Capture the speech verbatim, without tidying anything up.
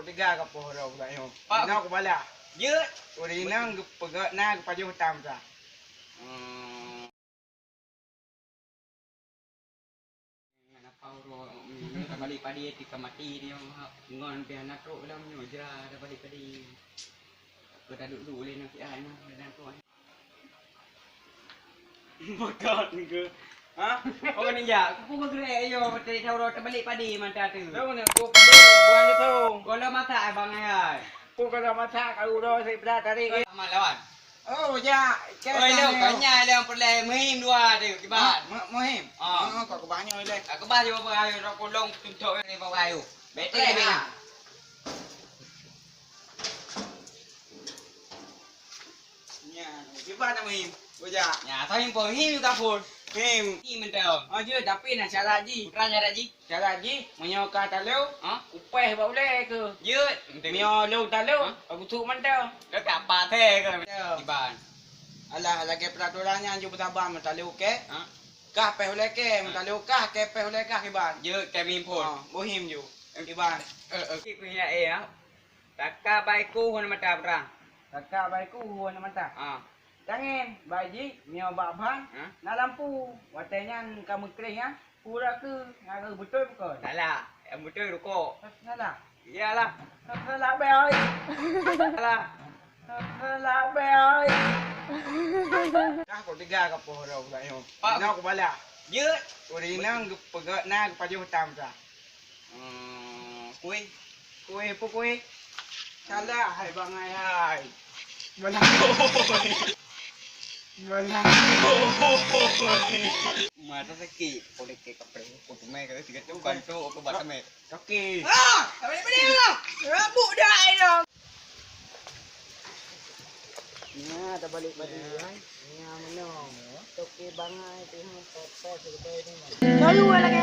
Teuga ka poh roh budak nyoe. Pak. Inoe kubalak. Jeuet. Ureueng inong geupeugah na geupajoh tam sa. Hmm. Ngon apa uroe, hmm, tabalik padé, pih ka maté nyoe, ngon pih hana trok lam nyoe, jra tabalik padé. Ka taduek-duek lé nang siat nyoe, dan trok. Makan ke? Ha? Orang ni jak, aku pun gerak yo, tadi tahu tabalik padé mata tu. Tahu ni, aku padé, buang gitu. Kalau masak, abang ayah. Aku kalau masak, kalau udah saya berat tadi. Sama lawan. Oh, ya. Oi, lo, tanya lo yang peureulèe muhim dua tu, kiban. Ah, mu-, muhim. Ah. Ah, kok kebanyak ilèe. Aku bah cuba pakai rokok long tuntok ni bawa ayu. Betul ya, Bang? Ya, kiban nak muhim. Boja. Ya, tapi muhim juga pun. Muhim. Muhim mentau. Oh, je, tapi nak syarat ji. Putra syarat ji. Cara jih, meunyoe ka talo, ha? Kupéh bak ulèe keuh. Jeuet. Meunyoe lôn talo, ha? Ka gusok mantong. Ka apa teh keuh? Ya. Kiban. Alah, lagèe peuratoran nyan ju beutaban, meutalo kèe. Ha? Kah péh ulèe kèe, meutalo kah, kèe péh ulèe kah kiban. Jeuet, kami pun. Ha, boh him ju. Kiban. Eh, eh. Kik kuya eh, ha? Taka baiku hana mata perang. Taka baiku hana mata. Ha. Tangen, bai jih, meunyoe bak ban, ha? Na lampu. Watèe nyan ka meukreh nyan, pura keu, na keu beutôi bukon? Salah. Yang beutôi rukok. Salah. Iyalah. Salah, bai. Salah. Salah, bai. Dah kok teuga ka poh roh budak nyoe. Pak. Inoe kubalak. Jeuet. Ureueng inong geupeugah na geupajoh tam sa. Hmm, kueh. Kueh apa kueh? Salah, hai bangai hai. Malah kueh. Malah kueh. Mata sakit, kau dek kapreh, kau tumai kau tiga tu bantu aku buat sampai. Sakit. Ah, tak boleh beli lah. Rabuk dah ai dong. Nya, tabalik balik, ya. Nya, meunoe. Toke bangai tu, ha, papa sebagai ni. Lalu lagi.